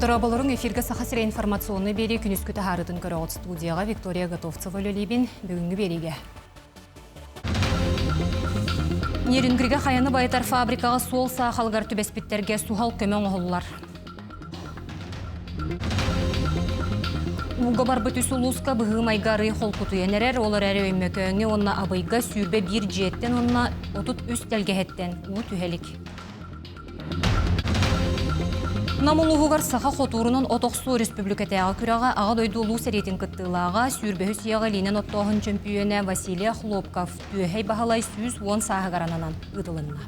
Дорооболоруҥ эфиргэ Саха сирэ информационнай биэрии күнүскү таһаарыытын көрөҕүт студияҕа Виктория Готовцева үлэлиибин. Бүгүҥҥү биэриигэ. Нерюнгригэ хайаны байытар фабрикаҕа суол саахалыгар түбэспиттэргэ суһал көмө оҥоһуллар. Ууга барбыт үс улууска быһыы-майгы арыы холкутуйан эрэр, ол эрээри Өймөкөөҥҥө уонна Абыйга 21 дьиэттэн уонна 33 тэлгэһэттэн уу түһэ илик. Нам улууһугар саха хотуурунан от охсуу республикатааҕы күрэҕэ Аҕа дойду Улуу сэриитин кыттыылааҕа, сүүрбэһүс үйэҕэ илиинэн оттооһун чөмпүйүөнэ Василий Охлопков Түөһэй Баһылай 110 сааһыгар ананан ыытылынна.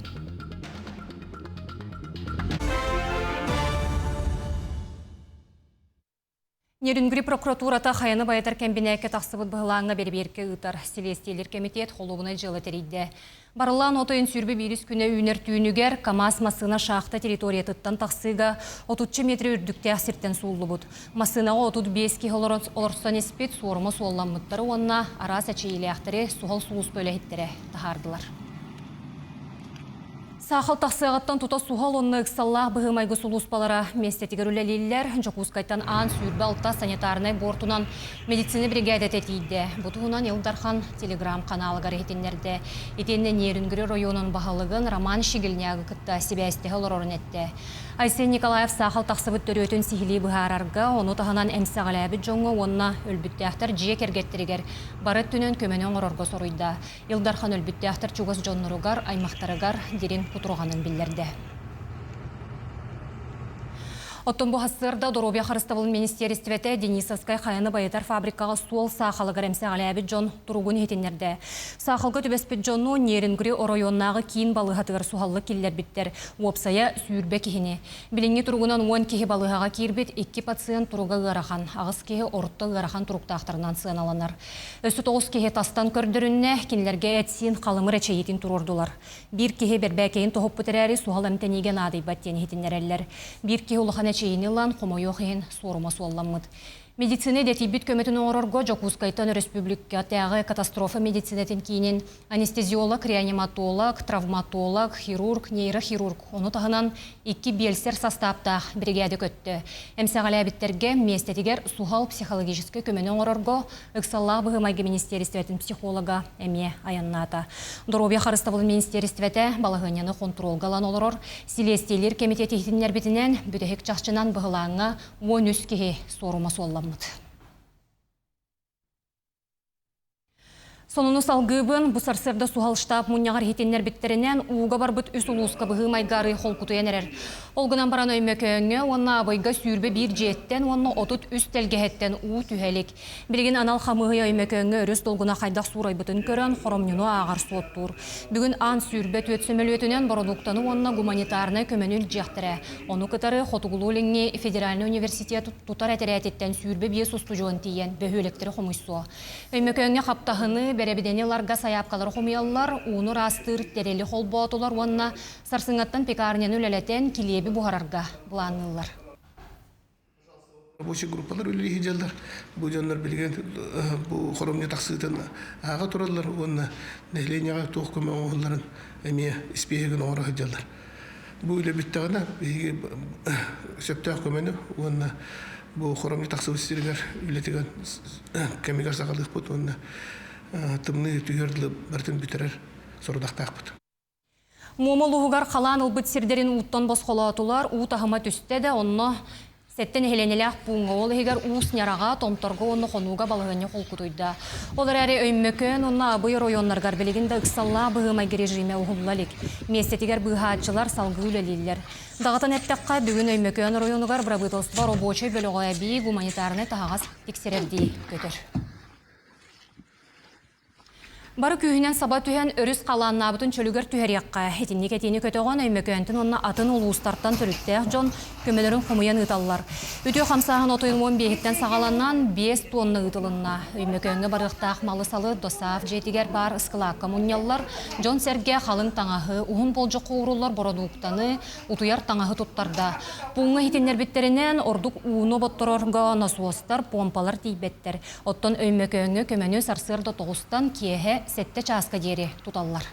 Нерюнгри прокуратурата хайаны байытар кэмбинээккэ тахсыбыт быһылааҥҥа бэрэбиэркэ ыытар. Силиэстийэлиир кэмитиэт холуобунай дьыала тэрийдэ. Барыллаан от ыйын 21 күнэ үүнэр түүнүгэр КАМАЗ массыына шахта территориятыттан тахсыыга отучча метр үрдүктээх сиртэн сууллубут. Массыынаҕа 35 киһи олорсон испит, суорума суолламмыттары уонна араас эчэйиилээхтэри суһал сулууспа үлэһиттэрэ таһаардылар. Саахал тахсыаҕыттан тута суһал уонна ыксаллаах быһыы-майгы сулууспалара миэстэтигэр үлэлииллэр. Дьокуускайтан аан 26 санитарнай буортунан медицина биригээдэтэ тиийдэ. Бу туһунан Ил Дархан телеграм-ханаалыгар иһитиннэрдэ. Итиэннэ Нерюнгри оройуонун баһылыгын Роман Щегельнягы кытта сибээстэһэ олорорун эттэ. Айсен Николаев саахал тахсыбыт төрүөтүн сиһилии быһаарарга, ону таһынан эмсэҕэлээбит дьоҥҥо уонна өлбүттээхтэр дьиэ кэргэттэригэр бары өттүнэн көмөнү оҥорорго соруйда. Ил Дархан өлбүттээхтэр чугас дьонноругар, аймахтарыгар дириҥ кутурҕанын биллэрдэ. Оттон бу сарсыарда доруобуйа харыстабылын министиэристибэтэ Денисовскай хайаны байытар фабрикаҕа суол саахалыгар эмсэҕэлээбит дьон туругун иһитиннэрдэ. Саахалга түбэспит дьону Нерюнгри оройуоннааҕы киин балыыһатыгар суһаллык киллэрбиттэр. Уопсайа 20 киһини. Билиҥҥи туругунан 10 киһи балыыһаҕа киирбит, икки пациент туруга ыарахан, аҕыс киһи орто ыарахан туруктаахтарынан сыаналанар. Өссө тоҕус киһи тастан көрдөрүннэ, кинилэргэ эт-сиин халымыр эчэйиитин туруордулар. Биир киһи бэрбээкэйин тоһуппут эрээри суһал эмтэниигэ наадыйбат диэн иһитиннэрэллэр. Биир киһи улахан эчэйиини ылан, хомойуох иһин, суорума суолламмыт. Медицина идэтийбит көмөтүн оҥорорго Дьокуускайтан өрөспүүбүлүкэтээҕи катастрофа медицинэтин киинин анестезиолог, реаниматолог, травматолог, хирург, нейрохирург, ону таһынан икки биэлсэр састааптаах биригээдэ көттө. Эмсэҕэлээбиттэргэ миэстэтигэр суһал психологическай көмөнү оҥорорго ыксаллаах быһыы-майгы министиэристибэтин психолога эмиэ айаннаата. Доруобуйа харыстабылын министиэристибэтэ балаһыанньаны хонтуруолга ылан олорор. Силиэстийэлиир кэмитиэт иһитиннэрбитинэн, бүтэһик чахчынан быһылааҥҥа 13 киһи суорума суолламмыт. Сонуну салгыыбын. Бу сарсыарда суһал штаб мунньаҕар иһитиннэрбиттэринэн, ууга барбыт үс улууска быһыы-майгы арыы холкутуйан эрэр. Ол гынан баран Өймөкөөҥҥө уонна Абыйга 21 дьиэттэн уонна 33 тэлгэһэттэн уу түһэ илик. Билигин анал хамыыһыйа Өймөкөөҥҥө өрүс долгуна хайдах суурайбытын көрөн, хоромньуну ааҕар суоттуур. Бүгүн аан 24 сөмөлүөтүнэн бородууктаны уонна гуманитарнай көмөнү илдьиэхтэрэ. Ону кытары Хотугулуу-Илиҥҥи федеральнай университет тутар этэрээтиттэн 25 устудьуон тиийэн бөһүөлэктэри хомуйсуо. Өймөкөөҥҥө хаптаһыны, бэрэбинэни ыларга сайаапкалары хомуйаллар, ууну ыраастыыр тэрили холбоотулар уонна сарсыҥҥаттан пекарняны үлэлэтэн килиэби буһарарга былаанныыллар. Рабочай группалар үлэлии сылдьаллар. Бу дьоннор билигин бу хоромньу тахсыытын ааҕа тураллар уонна нэһилиэнньэҕэ туох көмө оҥоһулларын эмиэ испииһэгин оҥоро сылдьаллар. Бу үлэ бүттэҕинэ биһиги сөптөөх көмөнү уонна бу хоромньу тахсыбыт сиригэр үлэтигэр кэмигэр саҕалыахпыт уонна тымныы түһүөр дылы барытын бүтэрэр сорудахтаахпыт. Муома улууһугар халаан ылбыт сирдэрин ууттан босхолоотулар, уу таһыма түстэ да, онно сэттэ нэһилиэнньэлээх пууҥҥа, ол иһигэр Уус Ньараҕа, Томторго уонна Хонууга балаһыанньа холкутуйда. Ол эрээри Өймөкөөн уонна Абый оройуоннарыгар билигин да ыксаллаах быһыы-майгы режимэ уһулла илик. Миэстэтигэр быыһааччылар салгыы үлэлииллэр. Даҕатан эттэххэ, бүгүн Өймөкөөн оройуонугар бырабыыталыстыба рабочай бөлөҕө эбии гуманитарнай таһаҕас тиксэрэрдии көтөр. Бары күүһүнэн саба түһэн өрүс халааннаабытын чөлүгэр түһэриэххэ. Итинник этиини көтөҕөн Өймөкөөнтөн уонна атын улуустартан төрүттээх дьон көмөлөрүн хомуйан ыыталлар. Үтүө хамсааһын отойун 15-иттэн саҕаланан 5 тонна ыытылынна. Өймөкөөҥҥө барыахтаах малы-салы ДОСААФ дьиэтигэр баар ыскылаакка мунньаллар. Дьон-сэргэ халыҥ таҥаһы, уһун болдьоххо ууруллар бородууктаны, утуйар таҥаһы туттарда. Пууҥҥа иһитиннэрбиттэринэн, ордук ууну оботторорго носуостар, помпалар тиийбэттэр. Оттон Өймөкөөҥҥө көмөнү сарсыарда тоҕустан киэһэ сэттэ чааска диэри туталлар.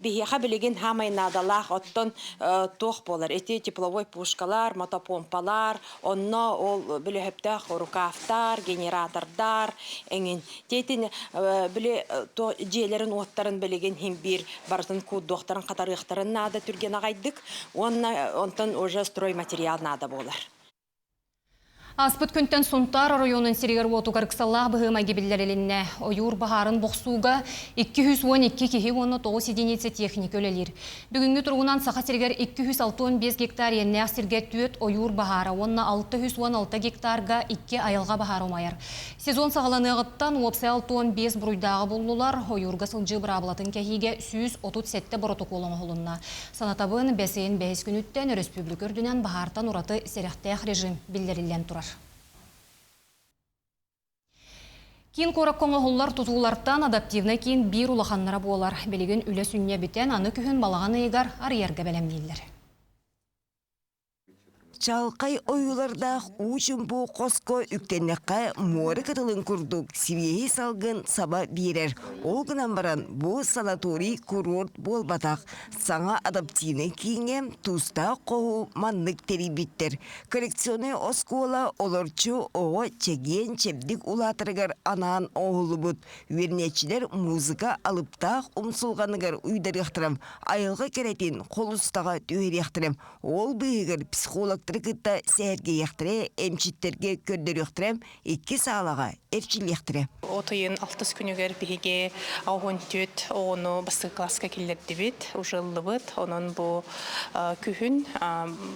Биһиэхэ билигин хаамай наадалаах оттон туох буолар ити тепловой пушкалар, мотопомпалар, онно ол бөлөһөптөөх рукавтар, генератордар эҥин. Тиэтин били дьиэлэрин уоттарын билигин хин биир барытын куурдуохтарын хатарыахтарын наада түргэн аҕайдык уонна онтон уже стройматериал наада буолар. Ааспыт күнтэн Сунтаар оройуонун сиригэр-уотугар ыксаллаах быһыы-майгы биллэрилиннэ. Ойуур баһаарын бохсууга 212 киһи уонна 9 единица техника үлэлиир. Бүгүҥҥү туругунан Саха сиригэр 265 гектар иэннээх сиргэ 4 ойуур баһаара уонна 616 гектарга 2 айылҕа баһаара умайар. Сезон саҕаланыаҕыттан уопсай 65 буруйдааҕы буллулар, ойуурга сылдьыы быраабылатын кэһиигэ 137 боротокуол оҥоһулунна. Санатабын, бэс ыйын бэһис күнүттэн өрөспүүбүлүкэ үрдүнэн баһаартан ураты сэрэхтээх режим биллэриллэн турар. Киин куоракка оҥоһуллар тутуулартан адаптивнай киин биир улаханнара буолар. Билигин үлэ сүнньэ бүтэн, аны күһүн балаҕан ыйыгар арыйарга бэлэмнииллэр. Чалкай ойуулардаах уу чумпу хоско үктэннэххэ муора кытылын курдук сибиэһэй салгын саба биэрэр. Ол гынан баран бу санаторий курорт буолбатах. Саҥа адаптивнай кииҥҥэ туустаах хоһу маннык тэрийбиттэр. Коррекционнай оскуола олорчу оҕо чэгиэн-чэбдик улаатарыгар анаан оҥоһуллубут. Үөрэнээччилэр музыка алыптаах умсулҕаныгар уйдарыахтара, айылҕа кэрэтин холустаҕа түһэриэхтэрэ. Ол быыһыгар психологтары кытта сэһэргэһиэхтэрэ, эмчиттэргэ көрдөрүөхтэрэ, икки саалаҕа эрчиллиэхтэрэ. От ыйын алтыс күнүгэр биһиги 14 оҕону бастакы класска киллэрдибит, уже ыллыбыт. Онон бу күһүн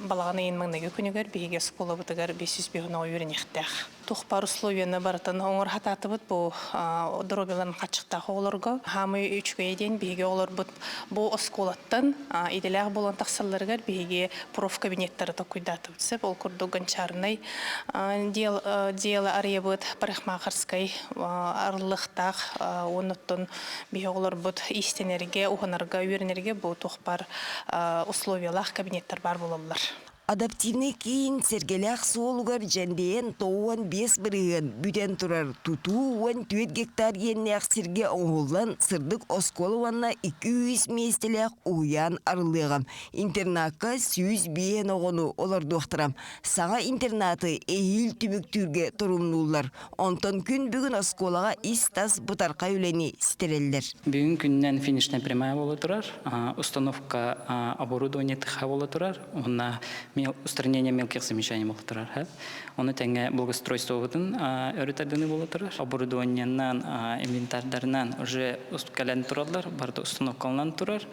балаҕан ыйын маҥнайгы күнүгэр биһиги оскуолабытыгар 505 оҕо үөрэниэхтээх. Туох баар условияны барытын оҥоро сатаатыбыт бу доруобуйаларын хаччыктаах оҕолорго. Хаамыы үчүгэйэ диэн биһиги оҕолорбут бу оскуолаттан идэлээх буолан тахсалларыгар биһиги профкабинеттары толкуйдаатыбыт сөп. Ол курдук гончарнай дело арыйабыт, парикмахерскай арыллыахтаах уонна оттон биһи оҕолорбут иистэнэргэ, уһанарга, үөрэнэргэ бу туох баар условиялаах кабинеттар баар буолаллар. Адаптивнай киин Сэргэлээх суолугар дьэндэйэн 95% бүтэн турар тутуу 14 гектар иэннээх сиргэ оҥоһуллан сырдык оскуола уонна 200 миэстэлээх уһуйаан арыллыаҕа. Интернакка 105 оҕону олордуохтара. Саҥа интернаты эһиил түмүктүүргэ торумнууллар. Онтон күн бүгүн оскуолаҕа ис-тас бытархай үлэни ситэрэллэр. Бүгүн күнүнэн финишная прямая буола турар, установка оборудование тыха буола турар, уонна устранение мелких замечаний буола турар. Ону тэҥэ благоустройствобытын өрүтэрдини буола турар. Оборудованиенан, инвентардарынан уже кэлэн тураллар, барыта установкаланан турар.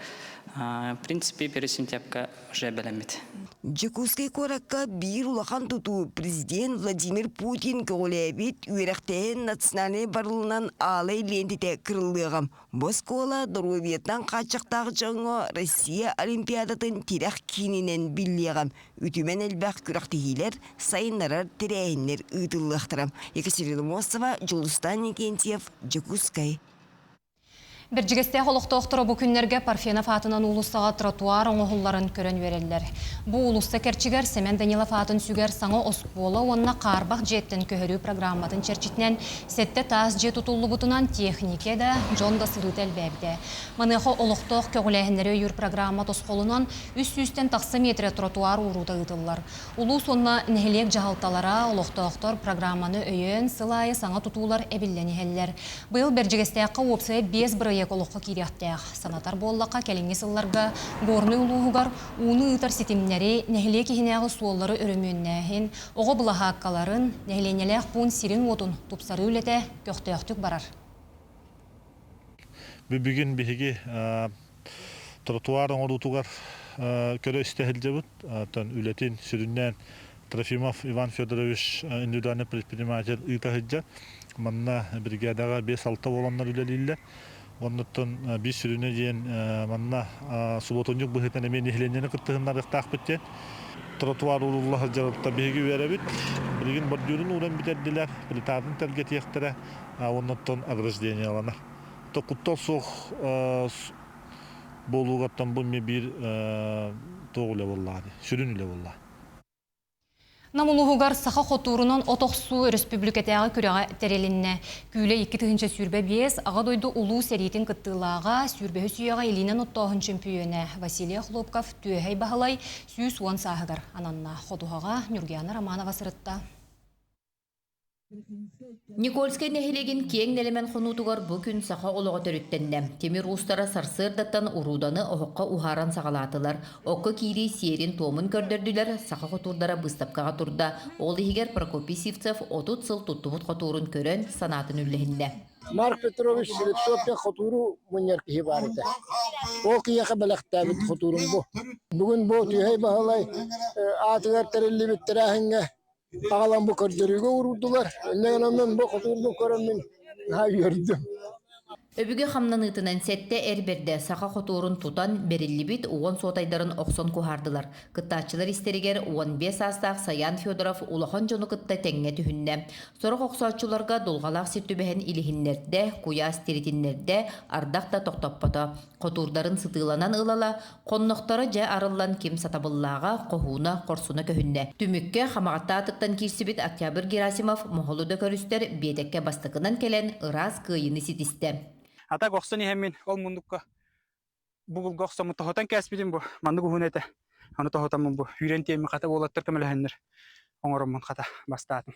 В принципе, 1 сентябрьга уже бэлэммит. Дьокуускай куоракка биир улахан тутуу президент Владимир Путин көҕүлээбит үөрэхтээһин национальнай барылынан аалай лиэнтэтэ кырыллыаҕа. Бу оскуола доруобуйатынан хааччахтаах дьоҥҥо Россия Олимпиадатын тирэх киининэн биллиэҕэ. Үтүмэн элбэх күрэхтэһиилэр, сайыннарар тэрээһиннэр ыытыллыахтара. Екатерина Мосова, Дьулустан Никентьев, Дьокуускай. Бэрдьигэстээх олохтоохторо бу күннэргэ Парфенов аатынан уулуссаҕа тротуар оҥоһулларын көрөн үөрэллэр. Бу уулусса кэрчигэр Сэмэн Данилов аатын сүгэр саҥа оскуола уонна хаарбах дьиэттэн көһөрүү программатын чэрчитинэн сэттэ таас дьиэ тутуллубутунан техникэ да, дьон да сырыыта элбээбитэ. Маныаха олохтоох көҕүлээһиннэри өйүүр программа тосхолунан үс сүүстэн тахса миэтэрэ тротуар ууруута ыытыллар. Улуус уонна нэһилиэк дьаһалталара, олохтоохтор программаны өйөөн, сыл аайы саҥа тутуулар эбиллэн иһэллэр. Быйыл Бэрдьигэстээххэ уопсайа биэс бырайыак олоххо киириэхтээх. Санатар буоллахха, кэлиҥҥи сылларга Горнай улууһугар ууну ыытар ситимнэри, нэһилиэк иһинээҕи суоллары өрөмүөннээһин, оҕо былаһааккаларын, нэһилиэнньэлээх пуун сирин-уотун тупсарыы үлэтэ көхтөөхтүк барар. Бүгүн биһиги тротуар оҥоруутугар көрө-истэ сылдьабыт. Оттон үлэтин сүрүннээн Трофимов Иван Федорович индивидуальный предприниматель ыыта сылдьар. Манна бригадаҕа 5-6 буоланнар үлэлииллэр. Оннуттан биир сүрүнэ диэн манна субуотунньук быһыытынан эмиэ нэһилиэнньэни кыттыһыннарыахтаахпыт диэн. Тротуар уурулла сылдьарыттан биһиги үөрэбит. Билигин бордюрун ууран бүтэрдилэр, плитатын тэлгэтиэхтэрэ, оннуттан ограждениеланар. Куттал суох буолуугаттан бу эмиэ биир туох үлэ буоллаҕа дии, сүрүн үлэ буоллаҕа. Нам улууһугар саха хотуурунан от охсуу өрөспүүбүлүкэтээҕи күрэҕэ тэрилиннэ. Күүлэ 2025 Аҕа дойду Улуу сэриитин кыттыылааҕа, сүүрбэһис үйэҕэ илиинэн оттооһун чөмпүйүөнэ Василий Охлопков Түөһэй Баһылай 110 сааһыгар ананна. Ходуһаҕа Ньургуяна Романова сырытта. Никольскай нэһилиэгин киэҥ нэлэмэн хонуутугар бу күн саха олоҕо төрүттэннэ. Тимир уустара сарсыардаттан урууданы оһоххо уһааран саҕалаатылар. Окко киирии сиэрин-туомун көрдөрдүлэр, саха хотуурдара быыстапкаҕа турда. Ол иһигэр Прокопий Сивцев 30 сыл туттубут хотуурун көрөн, санаатын үллэһиннэ. Марк Петрович Слепцов хотууру мунньар киһи баар этэ. Ол киһиэхэ бэлэхтээбит хотуурум бу. Бүгүн бу Түһэй Баһылай аатыгар тэриллибит тэрээһиҥҥэ Аҕалан бу көрдөрүүгэ уурдулар. Инньэ гынан бу хотуурбун көрөммүн наһаа үөрдүм. Өбүгэ хамнаныытынан сэттэ эр бэрдэ саха хотуурун тутан бэриллибит уон суотайдарын охсон куһаардылар. Кыттааччылар истэригэр 15 саастаах Саян Федоров улахан дьону кытта тэҥҥэ түһүннэ. Сорох охсооччуларга дулҕалаах сир түбэһэн илиһиннэрдэ, куйаас тиритиннэрдэ, ардах да тохтоппото. Хотуурдарын сытыыланан ылала, Хоннохторо дьэ арыллан ким сатабыллааҕа, хоһууна, хорсуна көһүннэ. Түмүккэ Хамаҕатта аатыттан киирсибит Октябрь Герасимов моһолу да көрүстэр, биэтэккэ бастакынан кэлэн ыраас кыайыыны ситистэ. Атак охсон иһэммин ол муннукка бугулга охсоммун тоһутан кээспитим бу маннык уһун этэ. Аны тоһутаммын бу үүрэн тиэммин хата уолаттар көмөлөһөннөр оҥороммун хата бастаатым.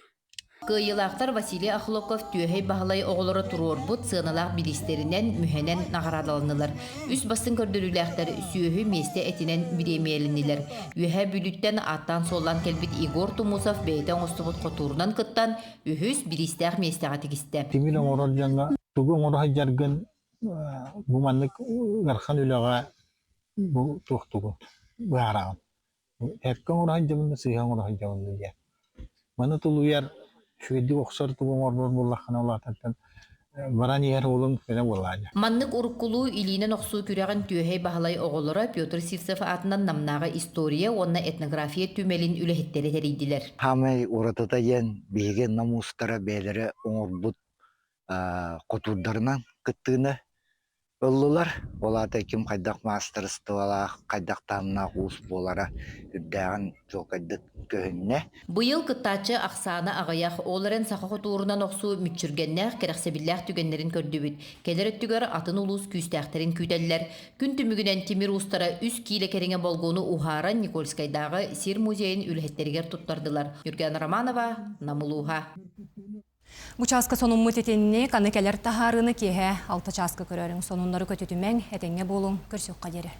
Кыайыылаахтар Василий Охлопков Түөһэй Баһылай оҕолоро туруорбут сыаналаах бириистэринэн, мүһэнэн наҕараадаланнылар. Үс бастыҥ көрдөрүүлээхтэр сүөһү миэстэ этинэн бириэмийэлэннилэр. Үөһээ Бүлүүттэн ааттаан-суоллаан кэлбит Егор Тумусов бэйэтэ оҥостубут хотуурунан кыттан, үһүс бириистээх миэстэҕэ тигистэ. Тимир оҥорор дьоҥҥо тугу оҥоро сылдьаргын бу маннык ыарахан үлэҕэ бу туохтугун быһаараҕын. Эркэ оҥоро сылдьабын да, сыыһа оҥоро сылдьабын да диэн. Маны тулуйар, үчүгэйдик охсор тугу оҥорбот буоллаххына улаатантан баран иһэр уолуҥ көнө буоллаҕа. Маннык уруккулуу илиинэн охсуу күрэҕин Түөһэй Баһылай оҕолоро Петр Сивцев аатынан Намнааҕы история уонна этнография түмэлин үлэһиттэрэ тэрийдилэр. Хаамай уратыта диэн биһиги Нам уустара бэйэлэрэ оҥорбут хотуурдарынан кыттыыны Ыллылар, ол аата ким хайдах маастарыстыбалаах, хайдах таһымнаах уус буолара үрдээҕин чуолкайдык көһүннэ. Быйыл кыттааччы ахсаана аҕыйах, ол эрэн саха хотуурунан охсуу мүччүргэннээх, кэрэхсэбиллээх түгэннэрин көрдүбүт. Кэлэр өттүгэр атын улуус күүстээхтэрин күүтэллэр. Күн түмүгүнэн тимир уустара үс киилэ кэриҥэ болгуону уһааран Никольскайдааҕы сир музейын үлэһиттэригэр туттардылар. Ньургуяна Романова, Нам улууһа. Бу чааска сонуммут итинник, аны кэлэр таһаарыыны киэһэ алта чааска көрөрүҥ. Сонуннары көтүтүмэҥ, этэҥҥэ буолуҥ, көрсүөххэ диэри.